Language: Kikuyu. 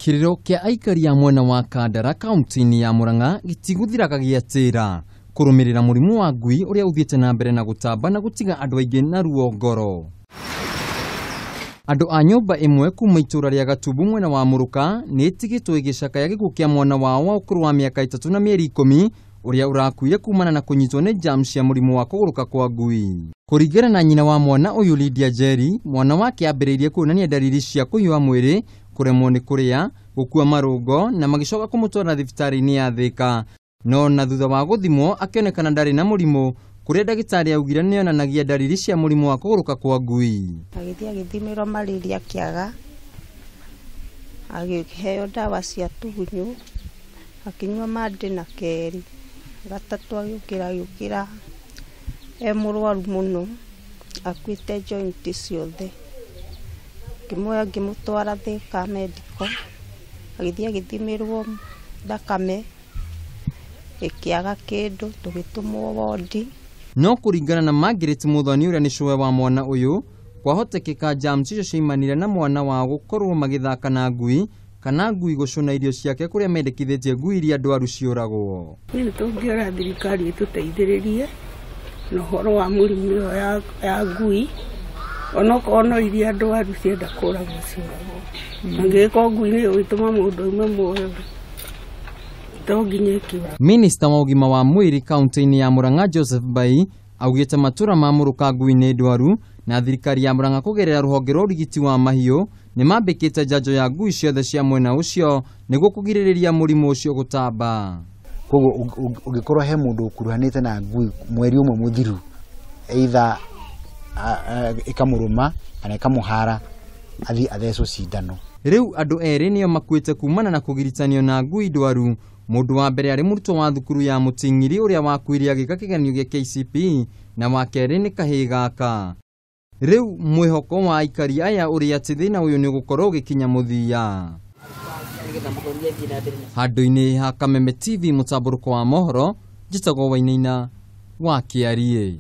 Kĩrĩro kĩa aikari a mwena wa Kandara kaunti-inĩ ya Murang'a gĩtigũthiraga gĩatĩra kũrũmĩrĩra mũrimũ wa ngui ũrĩa ũthiĩte na mbere na gũtamba na gũtiga andũ aingĩ na ruo ngoro. Andũ a nyũmba ĩmwe kuma itũũra rĩa Gatumbu mwena wa Mũrũka nĩ ĩtigĩtwo ĩgĩcakaya gĩkuũ kĩa mwana wao wa ũkũrũ wa mĩaka 3 na mĩeri 10 ũrĩa ũrakuire kumana na kũnyitwo nĩ jam cia mũrimũ wa kũgũrũka kwa ngui. Kũringana na nyina wa mwana ũyũ Lydia Njeri, mwana wake ambĩrĩirie kuonania dalili cia kũhiũha mwĩrĩ, kũremwo nĩ kũrĩa, gũkua marũngo na magĩcoka kũmũtwara thibitarĩ-inĩ ya Thĩka. No na thutha wa gũthimwo akĩonekana ndarĩ na mũrimũ, kũrĩa ndagĩtarĩ augire nĩonanagia dalili cia mũrimũ wa kũgũrũka kwa ngui. Agĩthiĩ agĩthimĩrwo malaria kĩaga, agĩheo ndawa cia tũgunyũ, akĩnyua mandĩ na kerĩ, gatatũ agĩũkĩra e mũrwaru mũno, akuĩte joint ciothe. Ngĩmuoya ngĩmũtwara Thĩka Medical, agĩthiĩ agĩthimĩrwo thakame ĩkĩaga kĩndũ, tũgĩtũmwo wondi. No kũringana na Margaret Muthoni ũrĩa nĩ cũwe wa mwana ũyũ, kwahotekeka germs icio ciaimanire na mwana wao gũkorwo magĩthaka na ngui kana ngui gũcũna irio ciake kũrĩa mendekithĩtie ngui iria ndwaru ciũragwo. Nĩ tũngĩora thirikari ĩtũteithĩrĩrie na ũhoro wa mũrimũ ĩyo ya ngui, onokorwo no iria ndwaru cienda kũragwo ciũragwo. Angĩgĩkorwo ngui nĩyo ĩgũtũma mũndũ aume muoyo, to nginya ĩkĩũragwo. Minista wa ũgima wa mwĩrĩ kaunti-inĩ ya Murang'a Joseph Mbai augĩte matũra ma Mũrũka ngui nĩ ndwaru na thirikari ya Murang'a kũgerera rũhonge rwa ũrigiti wa mahiũ nĩ mambĩkĩte njanjo ya ngui ciothe cia mwena ũcio nĩguo kũgirĩrĩria mũrimũ ũcio gũtamba. Koguo ũngĩkorwo he mũndũ ũkuruhanĩte na ngui mweri ũmwe mũthiru, either ĩkamũrũma kana ĩkamũhara, athiĩ athecwo cindano. Rĩu andũ erĩ nĩo makuĩte kumana na kũgiritanio na ngui ndwaru. Mũndũ wa mbere arĩ mũrutwo wa thukuru ya Mũting'iri ũrĩa wakuire agĩka kĩgeranio gĩa KCPE na wa kerĩ nĩ kahĩĩ gaka. Rĩu mwĩhoko wa aikari aya ũrĩ atĩ thĩna ũyũ nĩ ũgũkorwo ũgĩkinya mũthia. Handũ-inĩ ha Kameme TV mũtambũrũko wa mohoro, njĩtagwo Wainaina wa Kĩariĩ.